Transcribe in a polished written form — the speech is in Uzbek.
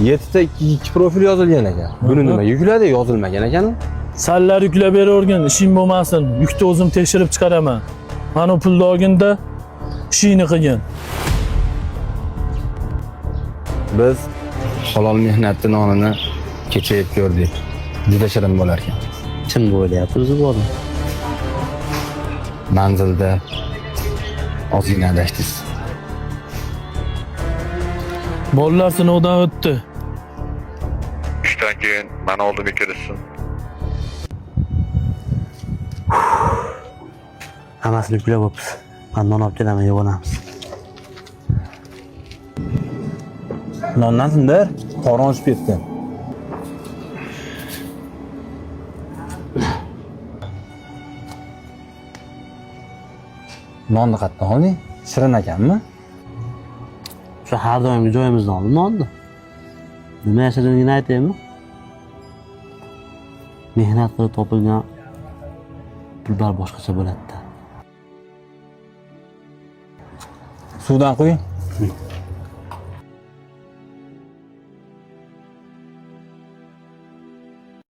7 ta 2 profil yozilgan ekan. Buni nima yukladi, yozilmagan ekan. Sanlar yuklab beravergin, ishing bo'lmasin. Yukni o'zim tekshirib chiqaraman. Mana pulni olginda ishingni qilgin. Biz halol mehnatni nonini kecha yeb ko'rdik. Juda shirin bo'lar ekan. Kim o'ylayapti o'zi bu odam? Manzilda ozgina adashdingiz. Bolalar sinovdan o'tdi. Ishdan keyin mani oldimga kirishsin. Hammasini yuklab bo'pti. Man non olib kelaman, yeb olamiz. Nondan sindir, qorin ochib ketdi. Nonni qayerdan olding? Shirin ekanmi? Shu har doimgi joyimizdan oldim nonni. Nima yashirinligini aytaymi? Mehnat qilib topilgan pul baribir boshqacha bo'ladi-da. Suvdan quy.